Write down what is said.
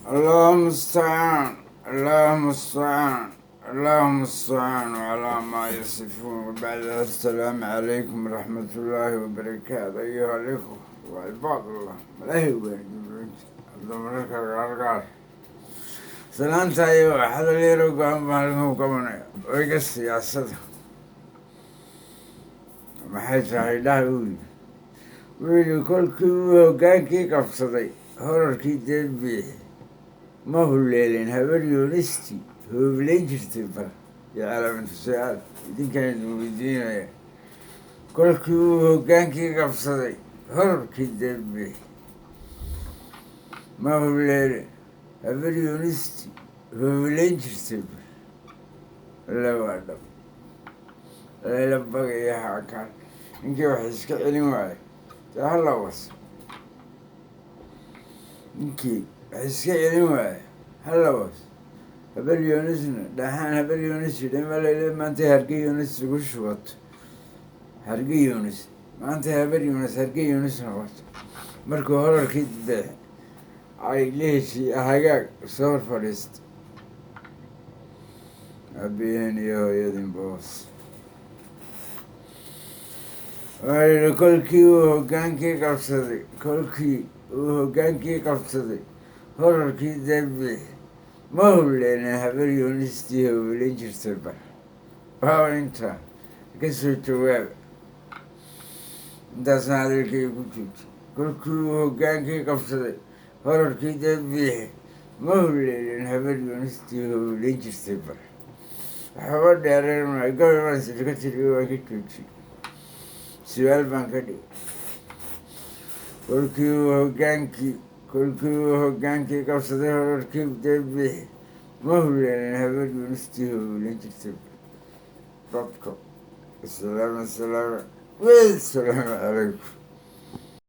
Allahu mustacaan, Allahu mustacaan, Allahu mustacaan calaa maa yasifuun. Wabacda, assalaamu calaykum waraxmatullaahi wabarakaatu. Ayuha alikhwa wa cibaadullah, malaahi waalidiinta hadda mararka qaarqaar salaanta iyo hadal yaro go-aan baan halkan qabanaya. Oyga siyaasada maxay tahay? Dhaha uu yidhi, wuu yidhi kolkii uu hoggaankii qabsaday horarkii deebiixi, ma huleelin habar Yoonisti hooblayn jirtay bar iyo calaamantu su-aal. Idinkaan idin weydiinaya, kolkii uu hoggaankii qabsaday horarkii deebiixi, ma huleelin habar Yoonisti hooblayn jirtay bar? Alla waa dhab layla bagaya haakaan. Ninkii wax iska celin waayo dee hala was, ninkii wax iska celin waayo hala was. Habar Yoonisna dhaxaan habar Yoonis yidhi malayla maanta Harge Yoonis ugu shubato, Harge Yoonis maanta habar Yoonis Harge Yoonis noqoto. Markuu horarkii beex ay la heshii hagaag soo hor fadhiista aabiheen iyo hooyadin boos. Waa yidhi kolkii uu hoggaankii qabsaday, kolkii uu hoggaankii qabsaday horarkii deebiix, ma huleena habar Yoonistii howlan jirtay bar? Waa intaa, ka soo jawaaba. Intaasna hadalkay ku joogtay. Kolkii uu hoggaankii qabsaday horarkii deebiixi, ma huleelin habar Yoonistii howlan jirtay bar? Waxba dheereen maayo, gabay baan sida ka tiriyo, waan ka joojiyey, su-aal baan ka dhigay. Kolkii uu hoggaankii, kolkii uu hoggaankii qabsaday horarkii deebiixi, ma huleelin habar Yoonistii howlan jirtay? Dadka salaama salaama, wasalaamu calaykum.